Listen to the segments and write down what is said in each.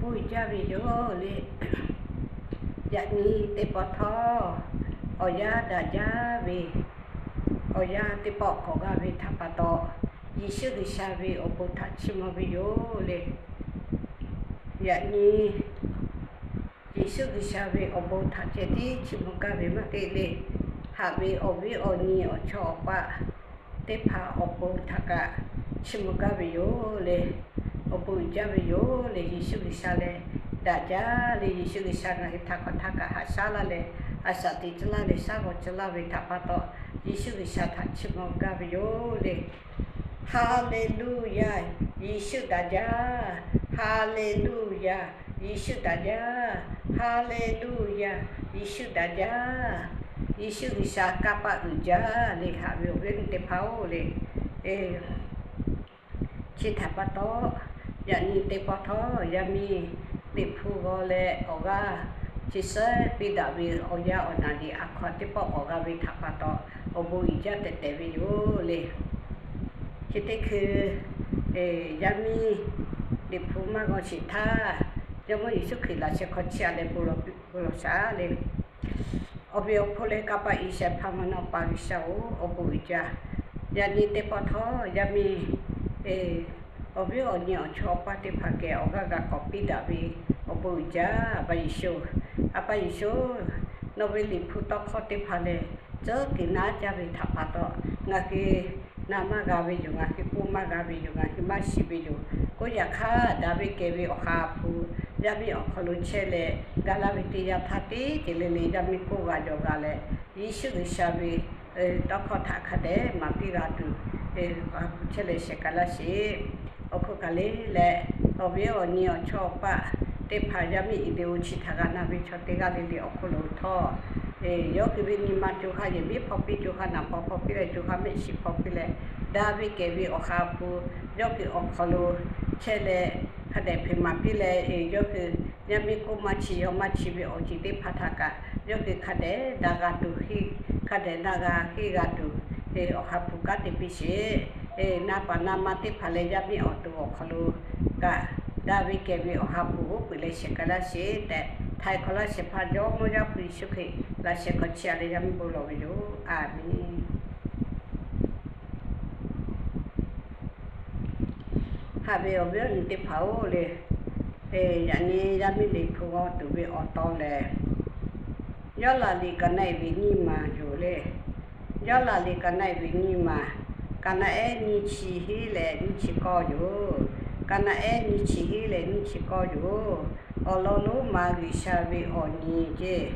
Bon jaˇ ve yoˬ le. Yaꞈ nyi teˇ pawˆ htawˇ, awˬ yanˇ daꞈ jaˇ ve, awˬ yanˇ teˇ pawˆ k'awꞈ g'a ve htaꞈ pa taw, Yeˍsuˆ G'uiˬsha ve awˬ bon htaꞈ chiˇ mvuh ve yoˬ le. Yaꞈ nyi Yeˍsuˆ G'uiˬsha ve awˬ bon htaꞈ ceh tiˉ chiˇ mvuh gaˇ ve maˇ heˆ le. Haꞈ ve awˬ viˉ awˬ nyi awˬ chawˇ awˬ paˆ teˇ hpaˍ awˬ bon htaꞈ kaꞈ chiˇ mvuh gaˇ ve yoˬ le. Awˬ bon uiˍ jaˇ ve yoˬ le. Yeˍsuˆ G'uiˬsha lehˬ daꞈ jaˇ le. Yeˍsuˆ G'uiˬsha ngaˬ hui htaꞈ hk'aˬ htaˇ kaꞈ haꞈ shaˉ laˇ leh, a shaꞈ teꞈ tcuh laˇ leh, shaˉ g'awˬ tcuh laˇ ve htaꞈ pa taw, Yeˍsuˆ G'uiˬsha htaꞈ chiˇ mvuh gaˇ ve yoˬ le. Haˍleˍluˍyaˍ, Yeˍsuˆ daꞈ jaˇ. Haˍleˍluˍyaˍ, Yeˍsuˆ daꞈ jaˇ. Haˍleˍluˍyaˍ, Yeˍsuˆ daꞈ jaˇ. Yeˍsuˆ G'uiˬsha kanˇ paˆ uiˍ jaˇ le. Haꞈ ve awˬ viˉ awˬ nyi teˇ hpaˍ-oˬ le. Chi htaꞈ pa taw, yaꞈ nyi teˇ pawˆ htawˇ yaˇ miˇ Liꞈ hpu g'aw leh awˬ g'aˇ chi suhˉ piˇ daꞈ ve awˬ yanˇ awˬ naˍ riˍ a hkaw teˇ pawˆ k'awꞈ g'a ve htaꞈ pa taw, awˬ bon uiˍ jaˇ tehꞈ tehꞈ ve yoˬ le. Chi teˇ hkui yaˇ miˇ Liꞈ hpu maˇ g'aw sheˍ htaˇ, Jawˇmawˇ Yeˍsuˆ Hkriꞈ laꞈ sheh hk'aw chiˇ aꞈ leh bon lawˬ shaˍ le. Awˬ ve awˬ hk'oˆ leh kanˇ paˆ uiˍ shehˍ hpaˇ maˇ nawˉ pa G'uiˬsha-oˬ, awˬ bon uiˍ jaˇ. Yaꞈ nyi teˇ pawˆ htawˇ yaˇ miˇ awˬ viˉ awˬ nyi awˬ chawˇ awˬ paˆ teˇ hpaˍ geh awˬ g'aˇ g'a k'awꞈ piˇ daꞈ ve awˬ bon uiˍ jaˇ. A pa Yeˍsuˆ, A pa Yeˍsuˆ, nawˬ ve Liꞈ hpu tawˇ hkawˇ teˇ hpaˍ lehˬ tcuhˉ kuiˬ naˉ jaˇ ve htaꞈ pa taw, ngaˬ hui na maˇ g'a ve yoˬ, ngaˬ hui k'oˆ maˇ g'a ve yoˬ, ngaˬ hui maˇ shiˍ ve yoˬ. K'oˆ yaꞈ hk'aˇ, daꞈ ve kehˬ ve Awˬ ha hpu yaˇ miˇ awˬ hk'aw lo chehˇ leh gaˇ laˇ ve teˇ yanˇ htaˇ, teˇ ceuˬ le le yaˇ miˇ k'oˆ g'a jawˬ g'a leh, Yeˍsuˆ G'uiˬsha ve tawˇ hkawˇ htaꞈ hk'a dehꞈ maˍ piˇ g'a tuˬ, Awˬ ha hpu chehˇ leh shehˍ k'ai laˇ sheˍ. Awˬ hk'oˆ kaꞈ le leh, awˬ viˉ awˬ nyi awˬ chawˇ awˬ paˆ teˇ hpaˍ yaˇ miˇ video chi htaꞈ g'a na ve chaw teˇ g'aˇ le le awˬ hk'oˆ lo htawˇ, yawˇ hui ve nyi ma co ha yehˬ miˉ hpaw piˇ, co ha naˍ paw hpaw piˇ leh, co ha mehˆ shiˍ hpaw piˇ leh, daꞈ ve kehˬ ve Awˬ ha hpu yawˇ hui awˬ hk'aw lo chehˇ leh hk'a dehꞈ hpeꞈ maˍ piˇ leh, yawˇ hui yaˇ miˇ k'oˆ maˇ chi, yawˇ maˇ chi ve awˬ ceuˬ teˇ hpaˍ htaꞈ kaꞈ yawˇ hui hk'a dehꞈ daꞈ g'a tuˬ, hk'a dehꞈ daꞈ g'a henˇ g'a tuˬ, Awˬ ha hpu kanˉ te piˇ sheˍ. Na paˍ na ma teˇ hpaˍ leh yaˇ miˇ awˬ to awˬ hk'aw lo kaꞈ, daꞈ ve kehˬ ve Awˬ ha hpu uˉ peunˍ leh shehˍ k'ai laˇ sheˍ tehꞈ, htaiˍ hk'awꞈ laˇ shehˍ hpaˇ Jawˇmawˇ Yaˇ hpu Yeˍsuˆ Hkriꞈ laꞈ sheh hk'aw chiˇ aꞈ leh yaˇ miˇ bon lawˬ ve yoˬ. A menˍ. Haꞈ ve awˬ viˉ awˬ nyi teˇ hpaˍ-oˬ le, yaꞈ nyi yaˇ miˇ Liꞈ hpu g'aw tuˬ ve awˬ taw lehˬ, Yawˇlaˍ liꞈ kaˍ na-e ve nyiˇ maˬ yoˬ le. Yawˇlaˍ liꞈ kaˍ na-e ve nyiˇ maˬ, kaˍ na-ehˉ nyiˇ chi hiˉ leh nyiˇ chi kawˇ yoˬ. Kaˍ na-ehˉ nyiˇ chi hiˉ leh nyiˇ chi kawˇ yoˬ. Awˬ lawn lonˉ ma G'uiˬsha ve awˬ nyi ceˇ,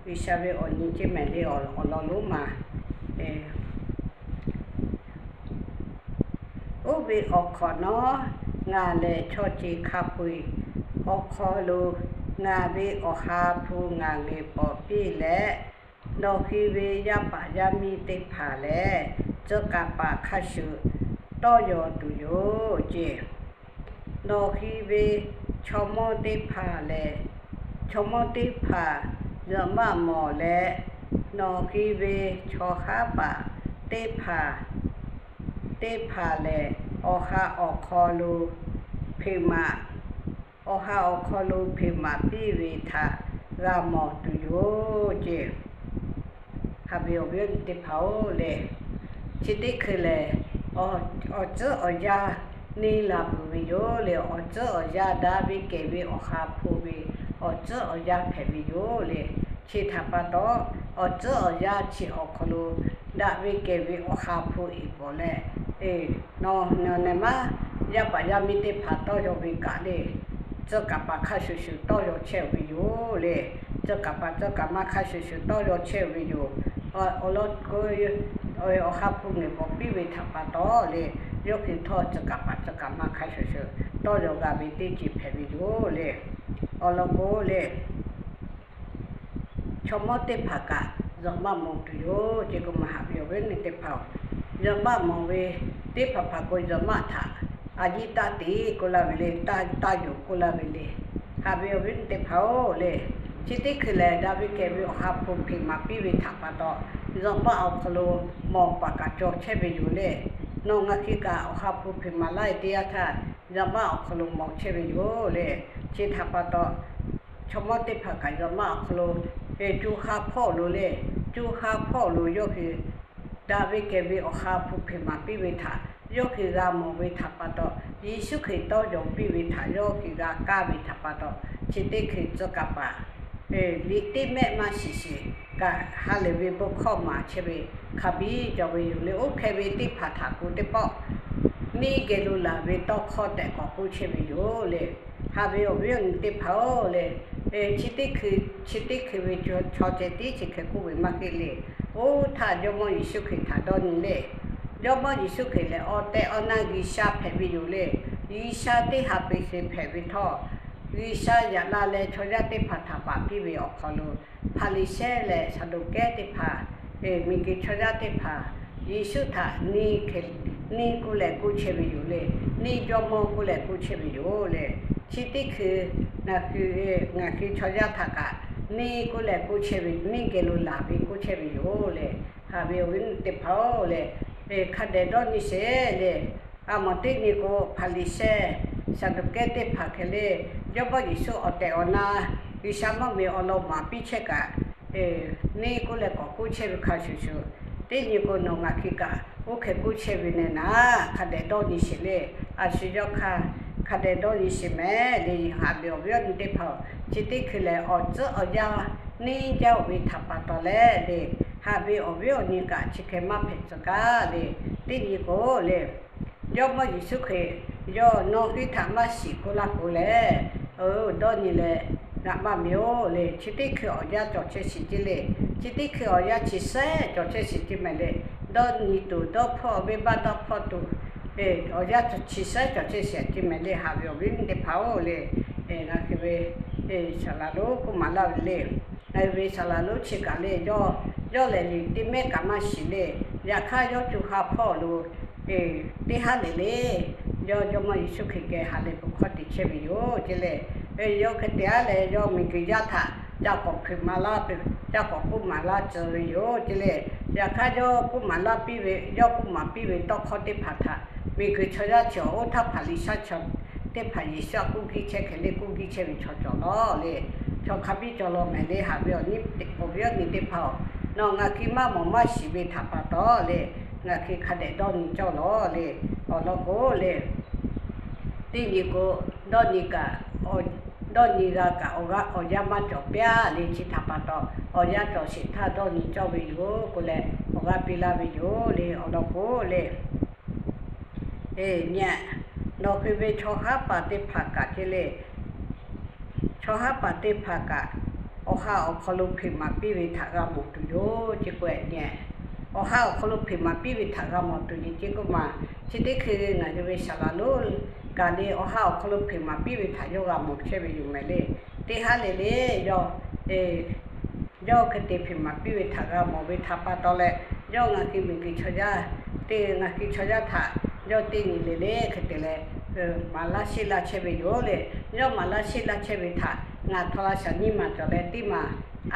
G'uiˬsha ve awˬ nyi ceˇ mehˍ le. Awˬ lawn lonˉ ma Oˇ ve awˬ hk'awꞈ nawˉ, ngaˬ lehˬ chaw ceuˬ hk'a peu-eˬ awˬ hk'aw lo ngaˬ ve Awˬ ha hpu ngaˬ geh bvuhꞈ piˇ leh, nawˬ hui ve yaˇ paˍ yaˇ miˇ teˇ hpaˍ lehˬ, tcuh kaˍ paˍ hk'a shuˍ tawˇ yaw tuˬ yoˬ ceˇ. Nawˬ hui ve chaw mawˇ teˇ hpaˍ lehˬ, chaw mawˇ teˇ hpaˍ zuhꞈ maˆ mawˬ leh, nawˬ hui ve chaw haˉ paˍ teˇ hpaˍ teˇ hpaˍ lehˬ, Awˬ ha awˬ hk'aw lo hpeꞈ maˍ, Awˬ ha awˬ hk'aw lo hpeꞈ maˍ piˇ ve htaꞈ g'a mawˬ tuˬ yoˬ ceˇ. Haꞈ ve awˬ viˉ awˬ nyi teˇ hpaˍ-oˬ le, chi teˇ hkui lehˬ, awˬ tcuhˉ awˬ yanˇ neˇ la peuˬ ve yoˬ le. Awˬ tcuhˉ awˬ yanˇ daꞈ ve kehˬ ve Awˬ ha hpu ve awˬ tcuhˉ awˬ yanˇ hpehꞈ ve yoˬ le. Chi htaꞈ pa taw, awˬ tcuhˉ awˬ yanˇ chi awˬ hk'aw lo daꞈ ve kehˬ ve Awˬ ha hpu iˍ bawˬ leh, nawˬ nehˬ maˇ yaˇ paˍ yaˇ miˇ teˇ hpaˍ tawˇ yaw ve kaꞈ le, tcuh kaˍ paˍ hk'a shuˍ shuˍ tawˇ yaw chehˇ ve yoˬ le. Tcuh kaˍ paˍ tcuh kaˍ ma hk'a shuˍ shuˍ tawˇ yaw chehˇ ve yoˬ. Awˬ lawn k'o, Awˬ ha hpu ngehˬ bawˬ piˇ ve htaꞈ pa taw le, yawˇ hui htawˇ tcuh kaˍ paˍ tcuh kaˍ ma hk'a shuˍ shuˍ tawˇ yaw g'a ve teˇ ceuˬ hpehꞈ ve yoˬ le. Awˬ lawn k'o le, chaw mawˇ teˇ hpaˍ kaꞈ zuhꞈ maˆ mawˬ tuˬ yoˬ ceˇ k'o, maˇ haꞈ ve awˬ viˉ awˬ nyi teˇ hpaˍ-oˬ, zuhꞈ maˆ mawˬ ve teˇ hpaˍ hpaˍ k'o, zuhꞈ maˆ htaꞈ a yiˇ taˇ te k'oˆ laˇ ve le, taˇ yonˍ k'oˆ laˇ ve le. Haꞈ ve awˬ viˉ awˬ nyi teˇ hpaˍ-oˬ le, chi teˇ hkui lehˬ daꞈ ve kehˬ ve Awˬ ha hpu hpeꞈ maˍ piˇ ve htaꞈ pa taw, zuhꞈ maˆ awˬ hk'aw lo mawˬ paˍ kaꞈ cawˬ chehˇ ve yoˬ le. Nawˬ ngaˬ hk'e kaꞈ awˬ ha hpu hpeꞈ maˍ laˇ ve teˇ yanˇ htaˇ, yaˇ maˇ awˬ hk'aw lo mawˬ chehˇ ve yoˬ le. Chi htaꞈ pa taw, chaw mawˇ teˇ hpaˍ kaꞈ yaˇ maˇ awˬ hk'aw lo, e, co ha hpawˇ lo le, co ha hpawˇ lo yawˇ hui daꞈ ve kehˬ ve awˬ ha hpu hpeꞈ maˍ piˇ ve htaꞈ yawˇ hui g'a mawˬ ve htaꞈ pa taw, Yeˍsuˆ Hkriꞈ tawˇ yaw piˇ ve htaꞈ yawˇ hui g'a kaˇ ve htaꞈ pa taw, chi teˇ hkui tcuh kaˍ paˍ liꞈ teˇ mehˆ maˇ shiˍ shiˍ kaꞈ ha lehˬ ve bon hkawˇ maˍ chehˇ ve hk'a biˇ cawˬ ve yoˬ le. Oˇ hk'e ve teˇ hpaˍ htaꞈ k'oˆ teˇ pawˆ, neˇ geh lo laˬ ve tawˇ hkawˇ tehꞈ k'awꞈ k'oˆ chehˇ ve yoˬ le. Haꞈ ve awˬ viˉ awˬ nyi teˇ hpaˍ-oˬ le, chi teˇ hkui, chi teˇ hkui ve chaw ceh tiˉ chi hk'e k'oˆ ve maˇ heˆ le. Oˇ htaˇ Jawˇmawˇ Yeˍsuˆ Hkriꞈ htaꞈ dawˇ nyi le. Jawˇmawˇ Yeˍsuˆ Hkriꞈ lehˬ awˬ tehˬ awˬ na G'uiˬsha hpehꞈ ve yoˬ le. G'uiˬsha teˇ ha peꞈ sheˍ hpehꞈ ve htawˇ, G'uiˬsha yaꞈ la leh chaw yaˇ teˇ hpaˍ htaꞈ baˬ piˇ ve awˬ hk'aw lo, Hpaˍriˍsehˇ leh Saˍduˆkehˇ teˇ hpaˍ, miˬguiˬ chaw yaˇ teˇ hpaˍ Yeˍsuˆ htaꞈ neˇ hk'e, neˇ k'oˆ leh k'oˆ chehˇ ve yoˬ le. Neˇ jawˇmawˇ k'oˆ leh k'oˆ chehˇ ve yoˬ le. Chi teˇ hkui ngaˬ hui, ngaˬ hui chaw yaˇ htaꞈ kaꞈ neˇ k'oˆ leh k'oˆ chehˇ ve, neˇ geh lo laˬ ve k'oˆ chehˇ ve yoˬ le. Haꞈ ve awˬ viˉ awˬ nyi teˇ hpaˍ-oˬ le, hk'a dehꞈ dawˇ nyi sheˍ le. A mawˬ teˇ nyi k'o, Hpaˍriˍsehˇ, Saˍduˆkehˇ teˇ hpaˍ hk'e le, Jawˇmawˇ Yeˍsuˆ awˬ tehˬ awˬ na G'uiˬsha mvuhˇmiˬ awˬ lawn maˍ piˇ chehˇ kaꞈ, neˇ k'oˆ leh k'awꞈ k'oˆ chehˇ ve hk'a shuˍ shuˍ, teˇ nyi k'o nawˬ ngaˬ hk'e kaꞈ oˇ hk'e k'oˆ chehˇ ve nehˬ naˍ, hk'a dehꞈ dawˇ nyi sheˍ le. A shu yawˇ hk'aˇ hk'a dehꞈ dawˇ nyi sheˍ mehˍ le. Haꞈ ve awˬ viˉ awˬ nyi teˇ hpaˍ-oˬ, chi teˇ hkui lehˬ awˬ tcuhˉ awˬ yanˇ neˇ jaˇ-oˬ ve htaꞈ pa taw leh le, haꞈ ve awˬ viˉ awˬ nyi kaꞈ chi hk'e maˇ hpehꞈ tcuh kaˇ le. Teˇ nyi k'o le, Jawˇmawˇ Yeˍsuˆ Hkriꞈ yawˇ nawˬ hui htaꞈ maˇ shiˍ k'oˆ laˇ k'o lehˬ, dawˇ nyi leh g'a maˇ miˬ-oˬ le. Chi teˇ hkui awˬ yanˇ cawˬ chehˇ shiˍ ceˇ le. Chi teˇ hkui awˬ yanˇ chi sehˉ cawˬ chehˇ shiˍ ceˇ mehˍ le. Dawˇ nyi tuˬ dawˇ hpawˇ, venˇbaˆ dawˇ hpawˇ tuˬ, awˬ yanˇ chi sehˉ cawˬ chehˇ shiˍ ceˇ mehˍ le. Haꞈ ve awˬ viˉ awˬ nyi teˇ hpaˍ-oˬ le, ngaˬ hui ve saˍ laˍ lonˉ k'oˆ maˍ laˇ ve le. Ngaˬ hui ve saˍ laˍ lonˉ chi kaꞈ le, yawˇ, yawˇ lehˬ liꞈ teˇ mehˆ kaꞈ maˇ shiˍ le. Yaꞈ hk'aˇ yawˇ co ha hpawˇ lo teˇ haˉ le le, yawˇ Jawˇmawˇ Yeˍsuˆ Hkriꞈ geh ha lehˬ bon hkawˇ te chehˇ ve yoˬ ceˇ le. Yawˇ hk'e te-a leh yawˇ miˬguiˬ yaˇ htaꞈ ca k'awꞈ hpeꞈ maˍ laˇ, ca k'awꞈ k'oˆ maˍ laˇ tcuh ve yoˬ ceˇ le. Yaꞈ hk'aˇ yawˇ k'oˆ maˍ laˇ piˇ ve, yawˇ k'oˆ maˍ piˇ ve tawˇ hkawˇ teˇ hpaˍ htaꞈ miˬguiˬ chaw yaˇ chi awˬ oˇ htaˇ Hpaˍriˍsehˇ chaw teˇ hpaˍ Yeˍsuˆ htaꞈ k'oˆ giˇ chehˇ hk'e le, k'oˆ giˇ chehˇ ve chaw cawˬ lawˬ le. Chaw hk'a biˇ cawˬ lawˬ mehˍ le. Haꞈ ve awˬ viˉ awˬ nyi teˇ hpaˍ-oˬ, nawˬ ngaˬ hk'e maˇ mawˬ maˇ shiˍ ve htaꞈ pa taw le, ngaˬ hk'e hk'a dehꞈ dawˇ nyi cawˇ lawˬ le. Awˬ lawn k'o le, teˇ nyi k'o, dawˇ nyi kaꞈ, dawˇ nyi g'a kaꞈ awˬ g'aˇ awˬ yanˇ maˇ cawˬ piˇ-a le. Chi htaꞈ pa taw, awˬ yanˇ cawˬ sheˍ htaˇ dawˇ nyi cawˇ ve yoˬ k'oˆ leh awˬ g'aˇ piˇ laˇ ve yoˬ le. Awˬ lawn k'o le, nyi, nawˬ hui ve chaw haˉ paˍ teˇ hpaˍ kaꞈ ceˇ le, chaw haˉ paˍ teˇ hpaˍ kaꞈ awˬ ha awˬ hk'aw lo hpeꞈ maˍ piˇ ve htaꞈ g'a mawˬ tuˬ yoˬ ceˇ k'o nyi, awˬ ha awˬ hk'aw lo hpeꞈ maˍ piˇ ve htaꞈ g'a mawˬ tuˬ yoˬ ceˇ k'oˆ ma. Chi teˇ hkui ngaˬ hui ve saˍ laˍ lonˉ kaꞈ le, awˬ ha awˬ hk'aw lo hpeꞈ maˍ piˇ ve htaꞈ yawˇ g'a mawˬ chehˇ ve yoˬ mehˍ le. Teˇ haˉ le le, yawˇ yawˇ hk'e te hpeꞈ maˍ piˇ ve htaꞈ g'a mawˬ ve htaꞈ pa taw leh, yawˇ ngaˬ hui miˬguiˬ chaw yaˇ, teˇ ngaˬ hui chaw yaˇ htaꞈ yawˇ teˇ nyi le le hk'e te leh maˍ laˇ sheˆ laˇ chehˇ ve yoˬ le. Yawˇ maˍ laˇ sheˆ laˇ chehˇ ve htaꞈ ngaˬ htawˇ laˇ shaˍ nyiˇ maˬ cawˬ leh teˇ maˬ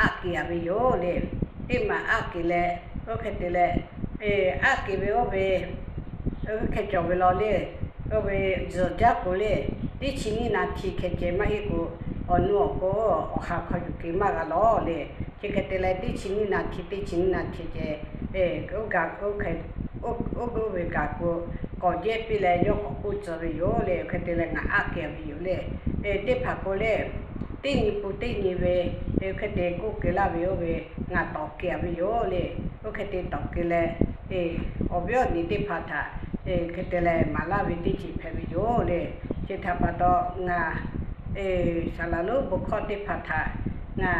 aˆ kehˬ-a ve yoˬ le. Teˇ maˬ aˆ kehˬ leh, oˇ hk'e te leh, aˆ kehˬ ve oˇ ve, oˇ hk'e cawˬ ve law le. Oˇ ve zuhˬ jaˇ k'o le, teˇ chi nyiˇ naˍ hti hkeh ceh maˇ heˆ k'o, awˬ nu awˬ k'o awˬ ha hk'aw yuˬ keu maˇ g'a lawˬ le. Chi hk'e te leh teˇ chi nyiˇ naˍ hti, teˇ chi nyiˇ naˍ hti ceh, oˇ gaˬ oˇ hk'e, oˇ ve gaˬ k'o, k'awꞈ jehˇ piˇ leh yawˇ k'awꞈ k'oˆ tcuh ve yoˬ le. Oˇ hk'e te leh ngaˬ aˆ kehˬ ve yoˬ le. Teˇ hpaˍ k'o le, teˇ nyi pun teˇ nyi ve, oˇ hk'e te k'oˆ keu laˇ ve oˇ ve ngaˬ tawˍ kehˬ ve yoˬ le. Oˇ hk'e te tawˍ keu leh, awˬ viˉ awˬ nyi teˇ hpaˍ htaꞈ hk'e te leh maˍ laˇ ve teˇ ceuˬ hpehꞈ ve yoˬ le. Chi htaꞈ pa taw ngaˬ saˍ laˍ lonˉ bon hkawˇ teˇ hpaˍ htaꞈ ngaˬ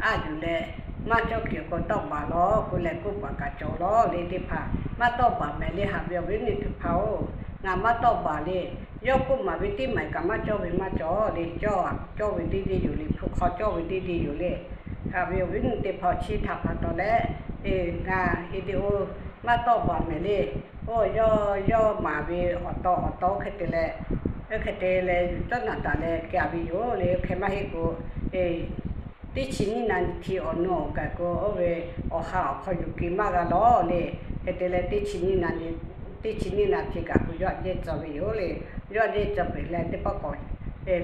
aˆ yuˬ leh, maˇ cawˇ kehˬ k'o tawˆ baˬ lawˬ k'oˆ leh k'oˆ baˬ kaꞈ cawˬ lawˬ le. Teˇ hpaˍ maˇ tawˆ baˬ mehˍ le. Haꞈ ve awˬ viˉ awˬ nyi teˇ hpaˍ-oˬ, ngaˬ maˇ tawˆ baˬ le. Yawˇ k'oˆ maˍ ve teˇ maˬ kaꞈ maˇ cawˇ ve maˇ cawˬ le. Cawˇ, cawˇ ve deˇ deˇ yoˬ le. Hpu hk'aw cawˇ ve deˇ deˇ yoˬ le. Haꞈ ve awˬ viˉ awˬ nyi teˇ hpaˍ, chi htaꞈ pa taw leh, ngaˬ video maˇ tawˆ baˬ mehˍ le. Oˇ yawˇ, yawˇ maˍ ve awˬ taw awˬ taw oˇ hk'e te leh, oˇ hk'e te leh tawˇ naˬ taˍ leh kehˬ ve yoˬ le. Oˇ hk'e maˇ heˆ k'o, teˇ chi nyiˇ naˍ hti awˬ nu awˬ gaˬ k'o, oˇ ve awˬ ha awˬ hk'aw yuˬ keu maˇ g'a lawˬ le. Hk'e te leh teˇ chi nyiˇ naˍ hti teˇ chi nyiˇ naˍ tiꞈ kaꞈ gu yawˇ aꞈ jehˇ tcuh ve yoˬ le. Yawˇ aꞈ jehˇ tcuh peuˬ leh teˇ pawˆ k'awꞈ,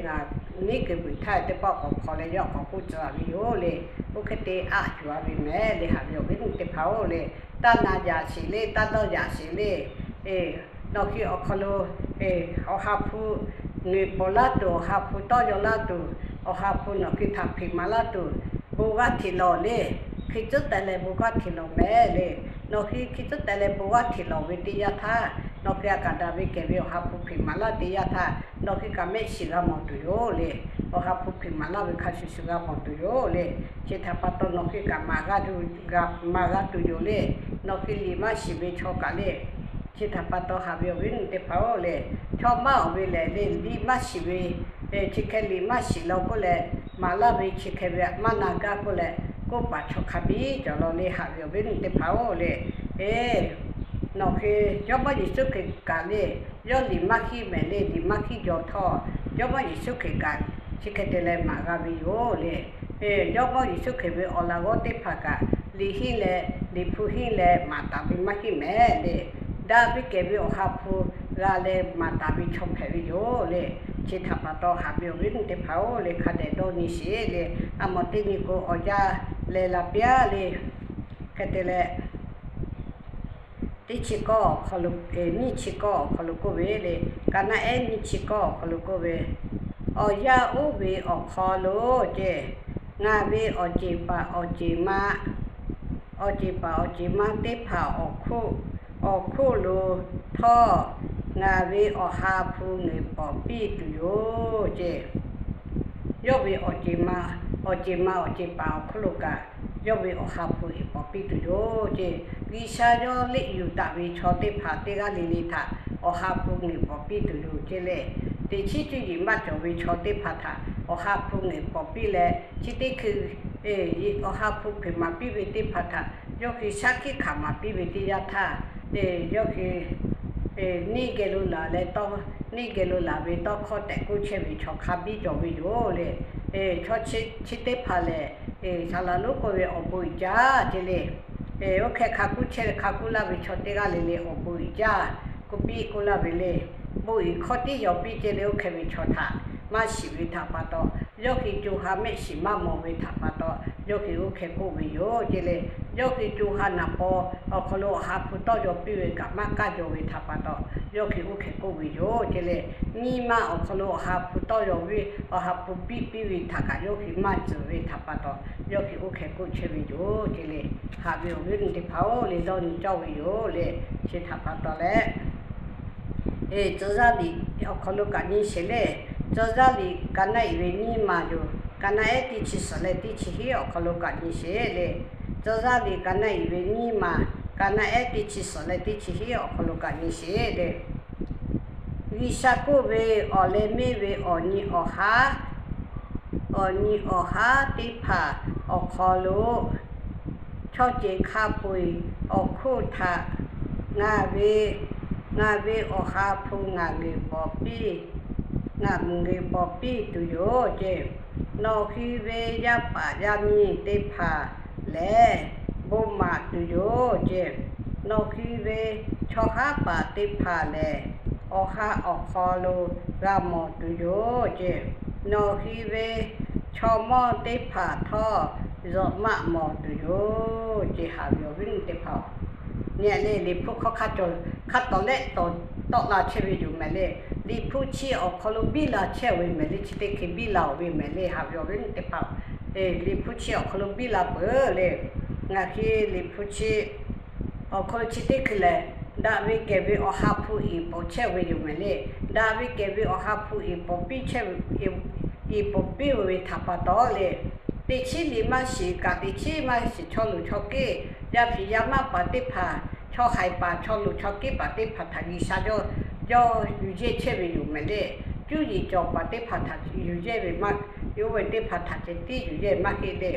ngaˬ neˉ kuiˬ vuiˬ htaˇ teˇ pawˆ k'awꞈ hk'awꞈ leh yawˇ k'awꞈ k'oˆ tcuh ve yoˬ le. Oˇ hk'e te aˆ yuˬ a ve mehˍ le, haꞈ ve awˬ viˉ awˬ nyi teˇ hpaˍ-oˬ le. Taˇ na yaꞈ sheˍ le, taˇ dawˇ yaꞈ sheˍ le. Nawˬ hui awˬ hk'aw lo awˬ ha hpu ngeuˍ pawˍ laˇ tuˬ, awˬ ha hpu tawˇ yaw laˇ tuˬ, awˬ ha hpu nawˬ hui htaꞈ hpeꞈ maˍ laˇ tuˬ, bon g'aˇ hteꞈ lawˬ le. Hkui tcuhˉ teh leh bon g'aˇ hteꞈ lawˬ mehˍ le. Nawˬ hui hkui tcuhˉ teh leh bon g'aˇ hteꞈ lawˬ ve teˇ yanˇ htaˇ, nawˬ hui a kaꞈ daꞈ ve kehˬ ve awˬ ha hpu hpeꞈ maˍ laˇ teˇ yanˇ htaˇ, nawˬ hui kaꞈ mehˆ shiˍ g'a mawˬ tuˬ yoˬ le. Awˬ ha hpu hpeꞈ maˍ laˇ ve hk'a shuˍ shuˍ g'a mawˬ tuˬ yoˬ le. Chi htaꞈ pa taw nawˬ hui kaꞈ maˍ g'a tuˬ yoˬ le. Nawˬ hui liꞈ maˇ shiˍ ve chaw kaꞈ le. Chi htaꞈ pa taw haꞈ ve awˬ viˉ awˬ nyi teˇ hpaˍ-oˬ le, chaw maˇ awˬ ve lehˬ le, liꞈ maˇ shiˍ ve, chi hk'e liꞈ maˇ shiˍ law k'oˆ leh, maˍ laˇ ve chi hk'e ve maˇ na gaˇ k'oˆ leh, k'oˆ paˍ chaw hk'a biˇ cawˬ law le, haꞈ ve awˬ viˉ awˬ nyi teˇ hpaˍ-oˬ le. Nawˬ hui Jawˇmawˇ Yeˍsuˆ Hkriꞈ kaꞈ le, yawˇ liꞈ maˇ hiˆ mehˍ le, liꞈ maˇ hiˆ jaw htawˇ, Jawˇmawˇ Yeˍsuˆ Hkriꞈ kaꞈ chi hk'e te leh maˍ g'a ve yoˬ le. Jawˇmawˇ Yeˍsuˆ Hkriꞈ ve awˬ laꞈ g'awˇ teˇ hpaˍ kaꞈ, liꞈ hiˆ leh liꞈ hpu hiˆ leh maˍ taˍ ve maˇ hiˆ mehˍ le. Daꞈ ve kehˬ ve awˬ ha hpu g'a leh maˍ taˍ ve chaw hpehꞈ ve yoˬ le. Chi htaꞈ pa taw haꞈ ve awˬ viˉ awˬ nyi teˇ hpaˍ-oˬ le, hk'a dehꞈ dawˇ nyi sheˍ le. A mawˬ teˇ nyi k'o awˬ yanˇ leh la piˇ-a le. Hk'e te leh, teˇ chi kawˇ awˬ hk'aw lo, nyiˇ chi kawˇ awˬ hk'aw lo k'oˆ ve le, ka naˆ ehˉ nyiˇ chi kawˇ awˬ hk'aw lo k'oˆ ve, awˬ yanˇ oˇ ve awˬ hk'aw lo ce, ngaˬ ve awˬ ceˬ paˍ awˬ ceˬ ma, awˬ ceˬ paˍ awˬ ceˬ ma teˇ hpaˍ awˬ hk'oˆ, awˬ hk'oˆ lo htawˇ, ngaˬ ve awˬ ha hpu ngeuˍ pawˍ piˇ tuˬ yoˬ ce. Yawˇ ve awˬ ceˬ ma, awˬ ceˬ ma awˬ ceˬ paˍ awˬ hk'oˆ lo kaꞈ, yawˇ ve awˬ ha hpu ngeuˍ pawˍ piˇ tuˬ yoˬ ce. G'uiˬsha yawˇ liꞈ yuˬ taˍ ve chaw teˇ hpaˍ teˇ g'aˇ le le htaꞈ awˬ ha hpu ngeuˍ pawˍ piˇ tuˬ yoˬ ce le. Teꞈ chiˉ cuˇ yiˍ maˇ cawˬ ve chaw teˇ hpaˍ htaꞈ awˬ ha hpu ngeuˍ pawˍ piˇ leh, chi teˇ hkui awˬ ha hpu hpeꞈ maˍ piˇ ve teˇ hpaˍ htaꞈ yawˇ hui shaˉ hkiˆ hkanˍ maˍ piˇ ve teˇ yanˇ htaˇ, yawˇ hui neˇ geh lo laˬ leh tawˇ, neˇ geh lo laˬ ve tawˇ hkawˇ tehꞈ k'oˆ chehˇ ve chaw hk'a biˇ cawˬ ve yoˬ le. Chaw chi teˇ hpaˍ lehˬ, saˍ laˍ lonˉ k'oˆ ve awˬ bon uiˍ jaˇ ce le. Oˇ hk'e hk'a k'oˆ chehˇ ve hk'a k'oˆ laˇ ve chaw teˇ g'aˇ le le awˬ bon uiˍ jaˇ k'oˆ piˇ k'oˆ laˇ ve le. Bon uiˍ hkawˇ tiˉ yaw piˇ ce le. Oˇ hk'e ve chaw htaꞈ maˇ shiˍ ve htaꞈ pa taw, yawˇ hui co ha mehˆ shiˍ maˇ mawˬ ve htaꞈ pa taw, yawˇ hui oˇ hk'e k'oˆ ve yoˬ ce le. Yawˇ hui co ha naˍ paw awˬ hk'aw lo awˬ ha hpu tawˇ yaw piˇ ve kaꞈ maˇ k'aˇ jaw ve htaꞈ pa taw, yawˇ hui oˇ hk'e k'oˆ ve yoˬ ce le. Nyi ma awˬ hk'aw lo awˬ ha hpu tawˇ yaw ve, awˬ ha hpu biˇ piˇ ve htaꞈ kaꞈ yawˇ hui maˇ tcuhˍ ve htaꞈ pa taw, yawˇ hui oˇ hk'e k'oˆ chehˇ ve yoˬ ce le. Haꞈ ve awˬ viˉ awˬ nyi teˇ hpaˍ-oˬ le, dawˇ nyi cawˇ ve yoˬ le. Chi htaꞈ pa taw leh, Tcuh yaˇ liꞈ awˬ hk'aw lo kaꞈ nyi sheˍ le. Tcuh yaˇ liꞈ ka naˆ iˍ ve nyiˇ maˬ yoˬ. Ka naˆ ehˉ teˇ chi suhˍ leh teˇ chi hiˉ awˬ hk'aw lo kaꞈ nyi sheˍ le. Tcuh yaˇ liꞈ ka naˆ iˍ ve nyiˇ maˬ, ka naˆ ehˉ teˇ chi suhˍ leh teˇ chi hiˉ awˬ hk'aw lo kaꞈ nyi sheˍ le. G'uiˬsha k'oˆ ve, awˬ leh meˇ ve awˬ nyi awˬ haˉ, awˬ nyi awˬ haˉ teˇ hpaˍ awˬ hk'aw lo chaw ceuˬ hk'a peu-eˬ awˬ hk'oˆ htaꞈ ngaˬ ve, ngaˬ ve awˬ ha hpu ngaˬ geuꞈ pawˍ piˇ, ngaˬ geuꞈ pawˍ piˇ tuˬ yoˬ ce. Nawˬ hui ve yaˇ paˍ yaˇ miˇ teˇ hpaˍ lehˬ, bon maˍ tuˬ yoˬ ce. Nawˬ hui ve chaw haˉ paˍ teˇ hpaˍ lehˬ, awˬ ha awˬ hk'aw lo g'a mawˬ tuˬ yoˬ ce. Nawˬ hui ve chaw mawˇ teˇ hpaˍ htawˇ, zuhꞈ maˆ mawˬ tuˬ yoˬ ce. Haꞈ ve awˬ viˉ awˬ nyi teˇ hpaˍ-oˬ, nyi le, Liꞈ hpu hk'aw hk'a cawˬ hk'a tawˍ lehˆ tawˍ tawˆ la chehˇ ve yoˬ mehˍ le. Liꞈ hpu chi awˬ hk'aw lo biˇ la chehˇ ve mehˍ le. Chi teˇ hkui biˇ la-oˬ ve mehˍ le. Haꞈ ve awˬ viˉ awˬ nyi teˇ hpaˍ-oˬ, Liꞈ hpu chi awˬ hk'aw lo biˇ la peuˬ le. Ngaˬ hui Liꞈ hpu chi awˬ hk'aw lo chi teˇ hkui lehˬ, daꞈ ve kehˬ ve awˬ ha hpu iˍ pawˍ chehˇ ve yoˬ mehˍ le. Daꞈ ve kehˬ ve awˬ ha hpu iˍ pawˍ piˇ chehˇ, iˍ pawˍ piˇ ve htaꞈ pa taw le, teꞈ chiˉ liꞈ maˇ shiˍ kaꞈ teꞈ chiˉ maˇ shiˍ chaw luˬ chaw keˇ, yaˇ hpiˍ yaˇ maˇ paˍ teˇ hpaˍ, chaw haiˬ paˍ chaw luˬ chaw keˇ paˍ teˇ hpaˍ htaꞈ G'uiˬsha yawˇ yawˇ yuˬ yehˇ chehˇ ve yoˬ mehˍ le. Cuˇ yiˍ cawˬ paˍ teˇ hpaˍ htaꞈ yuˬ yehˇ ve maˇ, oˇ ve teˇ hpaˍ htaꞈ ceh tiˉ yuˬ yehˇ maˇ heˆ le.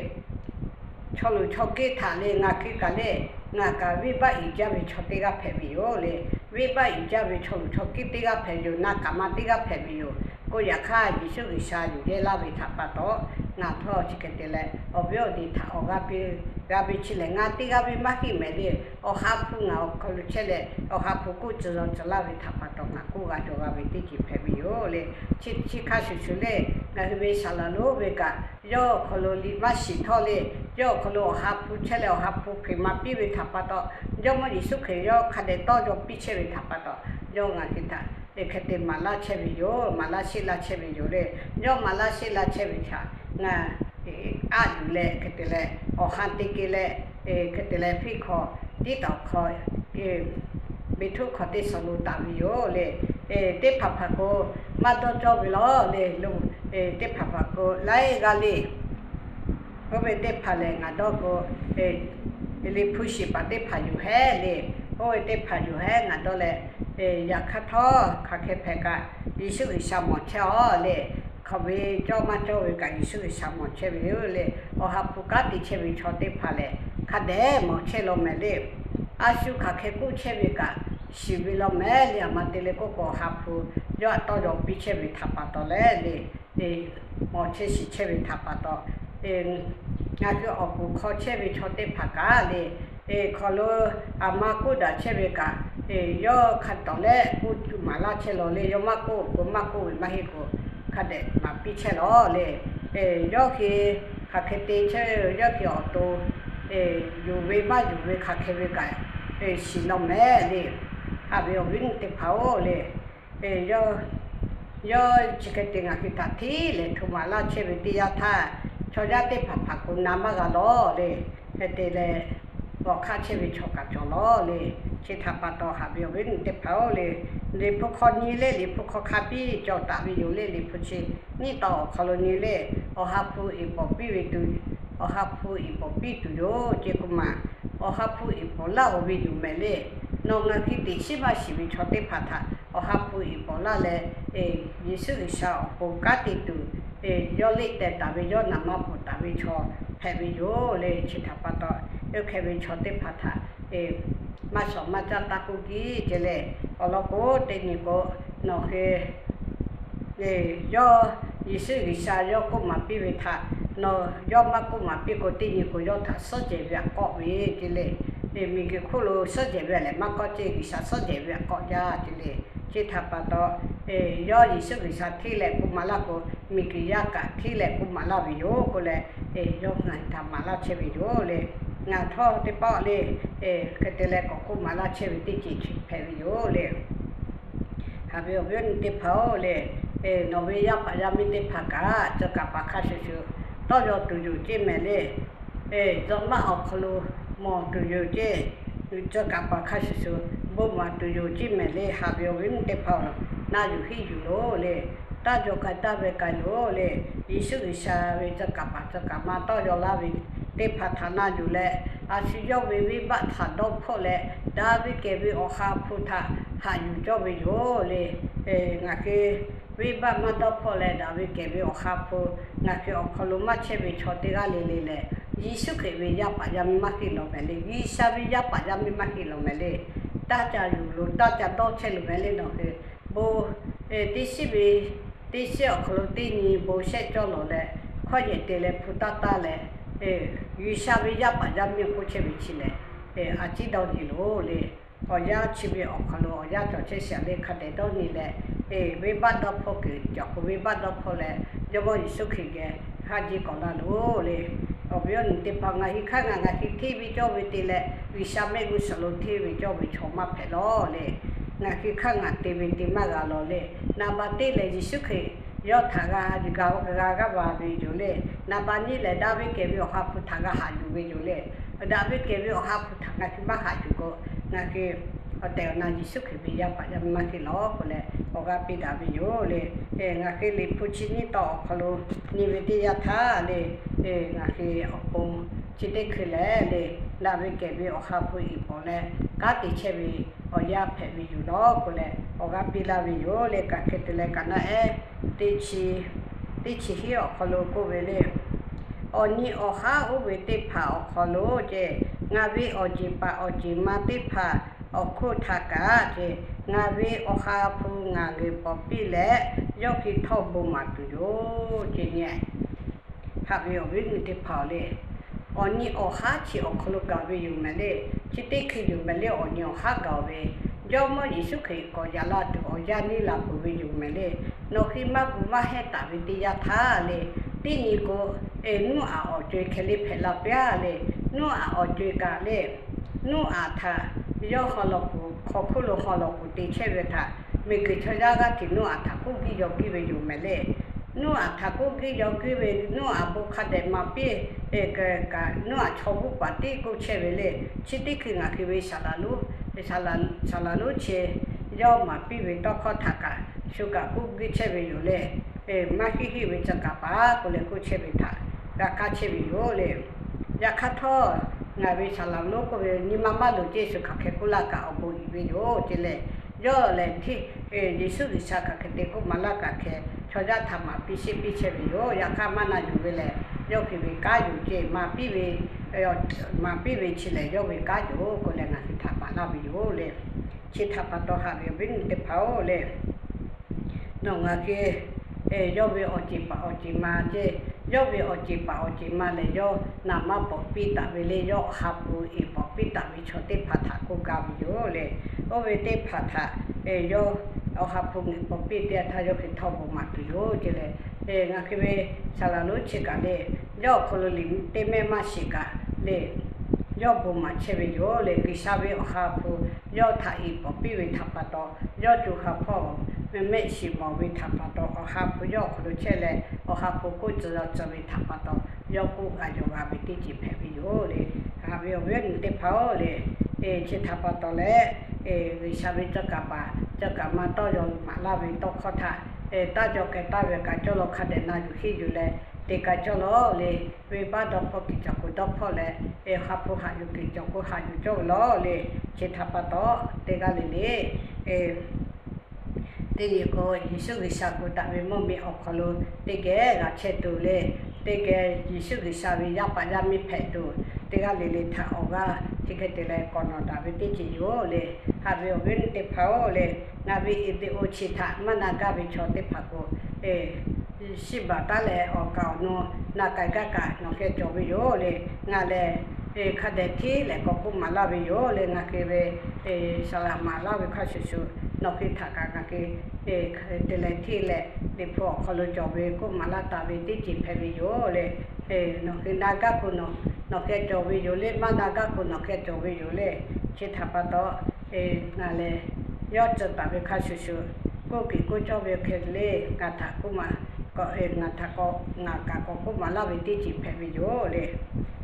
Chaw luˬ chaw keˇ htaꞈ le ngaˬ hui kaꞈ le, ngaˬ kaꞈ venˇbaˆ uiˍ jaˇ ve chaw teˇ g'aˇ hpehꞈ ve yoˬ le. Venˇbaˆ uiˍ jaˇ ve chaw luˬ chaw keˇ teˇ g'aˇ hpehꞈ yoˬ. Na kaˍ ma teˇ g'aˇ hpehꞈ ve yoˬ. K'o, yaꞈ hk'aˇ Yeˍsuˆ G'uiˬsha yuˬ yehˇ laˇ ve htaꞈ pa taw, ngaˬ htawˇ chi hk'e te leh awˬ viˉ awˬ nyi htaꞈ awˬ g'a piˇ g'a ve chi lehˬ, ngaˬ teˇ g'aˇ ve maˇ heˆ mehˍ le. Awˬ ha hpu ngaˬ awˬ hk'aw lo chehˇ leh, awˬ ha hpu k'oˆ tcuh yaw tcuh laˇ ve htaꞈ pa taw, ngaˬ k'oˆ g'a cawˬ g'a ve teˇ ceuˬ hpehꞈ ve yoˬ le. Chi hk'a shuˍ shuˍ le, ngaˬ hui ve saˍ laˍ lonˉ ve kaꞈ, yawˇ awˬ hk'aw lo liꞈ maˇ shiˍ htawˇ le, yawˇ awˬ hk'aw lo awˬ ha hpu chehˇ leh awˬ ha hpu hpeꞈ maˍ piˇ ve htaꞈ pa taw, Jawˇmawˇ Yeˍsuˆ Hkriꞈ yawˇ hk'a dehꞈ tawˇ yaw piˇ chehˇ ve htaꞈ pa taw, yawˇ ngaˬ hui htaꞈ hk'e te maˍ laˇ chehˇ ve yoˬ, maˍ laˇ sheˆ laˇ chehˇ ve yoˬ le. Yawˇ maˍ laˇ sheˆ laˇ chehˇ ve htaꞈ ngaˬ aˆ yuˬ leh hk'e te leh, awˬ ha te ke leh, hk'e te leh hpiˇ hkawꞈ tiˉ taˍ hk'aw Beˍhtuˆ hkawꞈ teˇ suhˍ lo taˍ ve yoˬ le. Teˇ hpaˍ hpaˍ k'o, maˇ dawˇ cawˇ ve lawˬ le, teˇ hpaˍ hpaˍ k'o laiˉ g'aˇ le. Oˇ ve teˇ hpaˍ lehˬ ngaˬ dawˇ k'o, Liꞈ hpu shiˍ paˍ teˇ hpaˍ yoˬ hehˉ le. Oˇ ve teˇ hpaˍ yoˬ hehˉ ngaˬ dawˇ leh, yaꞈ hk'aˇ htawˇ hk'aˬ hk'e hpehꞈ kaꞈ, Yeˍsuˆ G'uiˬsha mawˬ chehˇ aw le. Hk'aˬ ve cawˇ maˇ cawˇ ve kaꞈ Yeˍsuˆ G'uiˬsha mawˬ chehˇ ve yoˬ le. Awˬ ha hpu kanˉ te chehˇ ve chaw teˇ hpaˍ lehˬ, hk'a dehꞈ mawˬ chehˇ law mehˍ le. A shu hk'aˬ hk'e k'oˆ chehˇ ve kaꞈ, shiˍ ve law mehˍ le. Aˬ ma te leh k'oˆ k'o, awˬ ha hpu yawˇ htaꞈ tawˇ yaw piˇ chehˇ ve htaꞈ pa taw leh le, mawˬ chehˇ shiˍ chehˇ ve htaꞈ pa taw, ngaˬ hui awˬ kuˬ hk'aw chehˇ ve chaw teˇ hpaˍ kaꞈ le, hk'aw lo aˬ ma k'oˆ daꞈ chehˇ ve kaꞈ, yawˇ hk'a tawˍ leh k'oˆ maˍ laˇ chehˇ law le. Yawˇ maˇ k'oˆ k'o, maˇ k'oˆ ve maˇ heˆ k'o, hk'a dehꞈ maˍ piˇ chehˇ law le. Yawˇ hui hk'aˬ hk'e te chehˇ ve, yawˇ hui awˬ to yuˬ ve maˇ yuˬ ve hk'aˬ hk'e ve kaꞈ, shiˍ law mehˍ le. Haꞈ ve awˬ viˉ awˬ nyi teˇ hpaˍ-oˬ le, yawˇ chi hk'e te ngaˬ hui htaꞈ hteˇ lehˬ hto maˍ laˇ chehˇ ve teˇ yanˇ htaˇ, chaw yaˇ teˇ hpaˍ hpaˍ k'o na maˇ g'a lawˬ le. Hk'e te leh, g'awˬ hk'aˇ chehˇ ve chaw kaꞈ cawˬ lawˬ le. Chi htaꞈ pa taw haꞈ ve awˬ viˉ awˬ nyi teˇ hpaˍ-oˬ le, Liꞈ hpu hk'aw nyi le, Liꞈ hpu hk'aw hk'a biˇ cawˬ taˍ ve yoˬ le. Liꞈ hpu chi nyiˇ taw awˬ hk'aw lo nyi le, Awˬ ha hpu iˍ pawˍ piˇ ve tuˬ, Awˬ ha hpu iˍ pawˍ piˇ tuˬ yoˬ ce k'oˆ ma, Awˬ ha hpu iˍ pawˍ laˇ-oˬ ve yoˬ mehˍ le. Nawˬ ngaˬ hui teꞈ chiˉ maˇ shiˍ ve chaw teˇ hpaˍ htaꞈ Awˬ ha hpu iˍ pawˍ laˇ leh, Yeˍsuˆ G'uiˬsha awˬ pon kanˉ te tuˬ, yawˇ leˆ teh taˍ ve, yawˇ naˍ ma pfuhˍ taˍ ve chaw hpehꞈ ve yoˬ le. Chi htaꞈ pa taw, oˇ hk'e ve chaw teˇ hpaˍ htaꞈ maˇ shawˍ maˇ caˇ taˇ k'oˆ kiˇ ce le. Awˬ lawn k'o, teˇ nyi k'o, nawˬ hui yawˇ Yeˍsuˆ G'uiˬsha yawˇ k'oˆ maˍ piˇ ve htaꞈ nawˬ yawˇ maˇ k'oˆ maˍ piˇ k'o, teˇ nyi k'o yawˇ htaꞈ suhˉ jehˬ ve htaꞈ k'awˆ ve ce le. Miˬguiˬ hk'oˆ lo suhˉ jehˬ ve lehˬ maˇ k'awˆ ce, G'uiˬsha suhˉ jehˬ ve htaꞈ k'awˆ jaˇ ce le. Chi htaꞈ pa taw, yawˇ Yeˍsuˆ G'uiˬsha hteˇ leh k'oˆ maˍ laˇ k'o, miˬguiˬ yaˇ kaꞈ hteˇ leh k'oˆ maˍ laˇ ve yoˬ k'oˆ leh, yawˇ ngaˬ hui htaꞈ maˍ laˇ chehˇ ve yoˬ le. Ngaˬ htawˇ teˇ pawˆ le, hk'e te leh k'awꞈ k'oˆ maˍ laˇ chehˇ ve teˇ ceuˬ chi hpehꞈ ve yoˬ le. Haꞈ ve awˬ viˉ awˬ nyi teˇ hpaˍ-oˬ le, nawˬ ve yaˇ paˍ yaˇ miˇ teˇ hpaˍ kaꞈ, tcuh kaˍ paˍ hk'a shuˍ shuˍ tawˇ yaw tuˬ yoˬ ce mehˍ le. Tcuh maˇ awˬ hk'aw lo mawˬ tuˬ yoˬ ce, tcuh kaˍ paˍ hk'a shuˍ shuˍ bon maˍ tuˬ yoˬ ce mehˍ le. Haꞈ ve awˬ viˉ awˬ nyi teˇ hpaˍ-oˬ, na yuˬ hiˆ yuˬ loˬ le. Taˇ jaw k'ai taˇ ve k'ai loˬ le. Yeˍsuˆ G'uiˬsha ve tcuh kaˍ paˍ tcuh kaˍ ma tawˇ yaw laˇ ve teˇ hpaˍ htaꞈ na yuˬ leh, a shu yawˇ ve venˇbaˆ htaꞈ dawˇ hpawˆ leh, daꞈ ve kehˬ ve Awˬ ha hpu htaꞈ haꞈ yuˬ cawˇ ve yoˬ le. Ngaˬ hui venˇbaˆ maˇ dawˇ hpawˆ leh, daꞈ ve kehˬ ve Awˬ ha hpu ngaˬ hui awˬ hk'aw lo maˇ chehˇ ve chaw teˇ g'aˇ le le lehˬ, Yeˍsuˆ Hkriꞈ ve yaˇ paˍ yaˇ miˇ maˇ heˆ lawˬ mehˍ le. G'uiˬsha ve yaˇ paˍ yaˇ miˇ maˇ heˆ lawˬ mehˍ le. Taˇ ca yuˬ loˬ, taˇ ca dawˇ chehˇ loˬ mehˍ le. Nawˬ hui bon teˇ shiˉ ve, teˇ shiˉ awˬ hk'aw lo teˇ nyi bon shehˆ cawˇ lawˬ leh, hkawˇ yehˬ te leh hpu taˇ taˇ leh, G'uiˬsha ve yaˇ paˍ yaˇ miˇ k'oˆ chehˇ ve chi lehˬ, a ciˉ dawˇ nyi loˬ le. Awˬ yanˇ chi ve awˬ hk'aw lo awˬ yanˇ cawˬ chehˇ shiˍ le, hk'a dehꞈ dawˇ nyi leh, venˇbaˆ dawˇ hpawˇ kuiˬ cawˬ k'o, venˇbaˆ dawˇ hpawˇ leh Jawˇmawˇ Yeˍsuˆ Hkriꞈ geh haꞈ jiˇ k'awꞈ la loˬ le. Awˬ viˉ awˬ nyi teˇ hpaˍ, ngaˬ hui hk'aˇ ngaˬ ngaˬ hui hteˇ ve cawˇ ve te leh, G'uiˬsha mehˆ g'uˇ suhˍ lo hteˇ ve cawˇ ve chaw maˇ hpehꞈ lawˬ le. Ngaˬ hui hk'aˇ ngaˬ te ve te maˇ g'a lawˬ le. Naˍ baˬ teˇ lehˬ, Yeˍsuˆ Hkriꞈ yawˇ htaꞈ g'a g'a g'aˇ va ve yoˬ le. Naˍ baˬ nyiˇ lehˬ, daꞈ ve kehˬ ve Awˬ ha hpu htaꞈ g'a haꞈ yuˬ ve yoˬ le. Daꞈ ve kehˬ ve Awˬ ha hpu htaꞈ ngaˬ hui maˇ haꞈ yuˬ k'o, ngaˬ hui awˬ tehˬ awˬ na Yeˍsuˆ Hkriꞈ ve yaˇ paˍ yaˇ miˇ maˇ heˆ lawˬ k'oˆ leh awˬ g'aˇ piˇ daꞈ ve yoˬ le. Ngaˬ hui Liꞈ hpu chi nyiˇ taw awˬ hk'aw lo nyi ve teˇ yanˇ htaˇ le, ngaˬ hui awˬ pon chi teˇ hkui lehˬ le, daꞈ ve kehˬ ve Awˬ ha hpu iˍ pawˍ leh kanˉ te chehˇ ve awˬ yanˇ hpehꞈ ve yoˬ lawˬ k'oˆ leh awˬ g'aˇ piˇ laˇ ve yoˬ le. Kaꞈ hk'e te leh kaꞈ naˆ ehˉ teˇ chi, teˇ chi hiˉ awˬ hk'aw lo k'oˆ ve le, awˬ nyi awˬ haˉ oˇ ve teˇ hpaˍ awˬ hk'aw lo ce, ngaˬ ve awˬ ceˬ paˍ awˬ ceˬ ma teˇ hpaˍ awˬ hk'oˆ htaꞈ kaꞈ ce, Ngaˬ ve Awˬ ha hpu ngaˬ geh paw piˇ leh, yawˇ hk'e htawˇ bon maˍ tuˬ yoˬ ce nyi. Haꞈ ve awˬ viˉ nyi teˇ hpaˍ-oˬ le, awˬ nyi awˬ haˉ chi awˬ hk'aw lo gaˬ ve yoˬ mehˍ le. Chi teˇ hkui yoˬ mehˍ le, awˬ nyi awˬ haˉ gaˬ ve, Jawˇmawˇ Yeˍsuˆ Hkriꞈ k'awꞈ yaꞈ la tuˬ awˬ yanˇ neˇ laˬ peuˬ ve yoˬ mehˍ le. Nawˬ hk'e maˇ gu maˇ hehnˇ taˍ ve teˇ yanˇ htaˇ le, teˇ nyi k'o, nuˇ aꞈ awˬ co-e hkeh le hpehꞈ la piˇ-a le. Nuˇ aꞈ awˬ co-e kaꞈ le, nuˇ aꞈ htaꞈ yawˇ haw law kuˬ, hk'aw hkuˇ lo haw law kuˬ te chehˇ ve htaꞈ, miˬguiˬ chaw yaˇ g'aˇ hteꞈ nuˇ aꞈ htaꞈ k'oˆ giˇ yaw giˇ ve yoˬ mehˍ le. Nuˇ aꞈ htaꞈ k'oˆ giˇ yaw giˇ ve, nuˇ aꞈ bon hk'a dehꞈ maˍ piˇ kaꞈ, nuˇ aꞈ chaw g'uˇ paˍ tiˉ k'oˆ chehˇ ve le. Chi teˇ hkui ngaˬ hui ve saˍ laˍ lonˉ, saˍ laˍ lonˉ chi yawˇ maˍ piˇ ve tawˇ hkawˇ htaꞈ kaꞈ shu kaꞈ k'oˆ giˇ chehˇ ve yoˬ le. Maˇ hiˆ hiˆ ve tcuh kaˍ paˍ k'oˆ leh k'oˆ chehˇ ve htaꞈ g'a kaˇ chehˇ ve yoˬ le. Yaꞈ hk'aˇ htawˇ, ngaˬ ve saˍ laˍ lonˉ k'oˆ ve nyi ma maˇ loˍ ceˇ, shu hk'aˬ hk'e k'oˆ laˇ kaꞈ awˬ bon iˍ ve yoˬ ce lehˬ, yawˇ lehˬ hteˇ Yeˍsuˆ G'uiˬsha hk'aˬ hk'e te k'oˆ maˍ laˇ kaꞈ hkeh chaw yaˇ htaꞈ maˍ piˇ sheˆ piˇ chehˇ ve yoˬ. Yaꞈ hk'aˇ maˇ na yuˬ ve lehˬ, yawˇ hk'e ve kanˉ yoˬ ce, maˍ piˇ ve, maˍ piˇ ve chi lehˬ yawˇ ve kanˉ yoˬ k'oˆ leh ngaˬ hui htaꞈ maˍ laˇ ve yoˬ le. Chi htaꞈ pa taw haꞈ ve awˬ viˉ nyi teˇ hpaˍ-oˬ le, nawˬ ngaˬ hui yawˇ ve awˬ ceˬ paˍ awˬ ceˬ ma ce, yawˇ ve awˬ ceˬ paˍ awˬ ceˬ ma lehˬ yawˇ naˍ maˇ pawˍ piˇ taˍ ve le, yawˇ awˬ ha hpu iˍ pawˍ piˇ taˍ ve chaw teˇ hpaˍ htaꞈ k'oˆ gaˇ ve yoˬ le. Oˇ ve teˇ hpaˍ htaꞈ yawˇ awˬ ha hpu ngeˬ pawˍ piˇ teˇ yanˇ htaˇ yawˇ hk'e htawˇ bon maˍ tuˬ yoˬ ce lehˬ, ngaˬ hui ve saˍ laˍ lonˉ chi kaꞈ le, yawˇ awˬ hk'aw lo liꞈ teˇ mehˇ maˇ shiˍ kaꞈ le, yawˇ bon maˍ chehˇ ve yoˬ le. G'uiˬsha ve awˬ ha hpu yawˇ htaꞈ iˍ pawˍ piˇ ve htaꞈ pa taw, yawˇ co ha hpawˇ mehˆ shiˍ mawˬ ve htaꞈ pa taw, awˬ ha hpu yawˇ awˬ hk'aw lo chehˇ leh, awˬ ha hpu k'oˆ tcuh yaw tcuh ve htaꞈ pa taw, yawˇ k'oˆ g'a yaw g'a ve teˇ ceuˬ hpehꞈ ve yoˬ le. Haꞈ ve awˬ viˉ awˬ nyi teˇ hpaˍ-oˬ le, chi htaꞈ pa taw leh, G'uiˬsha ve tcuh kaˍ paˍ tcuh kaˍ ma tawˇ yaw maˍ laˇ ve tawˇ hkawˇ htaꞈ, taˇ jaw k'ai taˇ ve kaꞈ cawˇ law hk'a dehꞈ na yuˬ henˇ yuˬ leh te k'ai cawˇ law le. Venˇbaˆ dawˇ hpawˇ, kiˬ cawˬ kuˬ dawˇ hpawˇ leh, awˬ ha hpu haꞈ yuˬ, kiˬ cawˬ kuˬ haꞈ yuˬ cawˇ ve law le. Chi htaꞈ pa taw, teˇ g'aˇ le le teˇ nyi k'o, Yeˍsuˆ G'uiˬsha gu taˍ ve mvuhˇmiˬ awˬ hk'aw lo teˇ geh g'a chehˇ tuˬ le. Teˇ geh Yeˍsuˆ G'uiˬsha ve yaˇ paˍ yaˇ miˇ hpehꞈ tuˬ, teˇ g'aˇ le le htaꞈ awˬ g'aˇ chi hk'e te leh k'awꞈ nawˬ daꞈ ve teˇ ceuˬ yoˬ le. Haꞈ ve awˬ viˉ teˇ hpaˍ-oˬ le, ngaˬ ve iˍ te o chi htaꞈ maˇ na gaˇ ve chaw teˇ hpaˍ k'o, shiˉ baˬ taˉ leh awˬ kaˍ awˬ nu na k'ai gaˇ kaꞈ nawˬ hk'e cawˬ ve yoˬ le. Ngaˬ lehˬ hk'a dehꞈ hteˇ lehˍ k'awꞈ k'oˆ maˍ laˇ ve yoˬ le. Ngaˬ hk'e ve saˍ laˍ maˍ laˇ ve hk'a shuˍ shuˍ, nawˬ hk'e htaꞈ kaꞈ ngaˬ hk'e te leh hteˇ leh Liꞈ hpu awˬ hk'aw lo cawˬ ve k'oˆ maˍ laˇ taˍ ve teˇ ceuˬ hpehꞈ ve yoˬ le. Nawˬ hk'e na gaˇ k'o nawˬ, nawˬ hk'e cawˬ ve yoˬ le. Maˇ na gaˇ k'o nawˬ hk'e cawˬ ve yoˬ le. Chi htaꞈ pa taw, ngaˬ lehˬ yawˇ tcuh taˍ ve hk'a shuˍ shuˍ, k'oˆ kiˬ k'oˆ cawˇ ve hk'e le, ngaˬ htaꞈ k'oˆ maˍ, ngaˬ htaꞈ k'awꞈ, ngaˬ kaꞈ k'awꞈ k'oˆ maˍ laˇ ve teˇ ceuˬ hpehꞈ ve yoˬ le.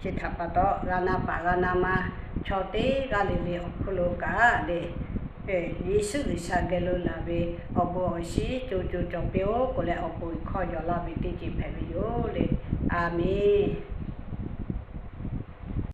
Chi htaꞈ pa taw, g'a na paˍ g'a na ma chaw teˇ g'aˇ le le awˬ hk'oˆ lo kaꞈ le, Yeˍsuˆ G'uiˬsha geh lo laˬ ve awˬ bon awˬ shiˍ co co cawˬ piˇ-oˆ k'oˆ leh awˬ bon hkawˇ yaw laˇ ve teˇ ceuˬ hpehꞈ ve yoˬ le. A menˬ.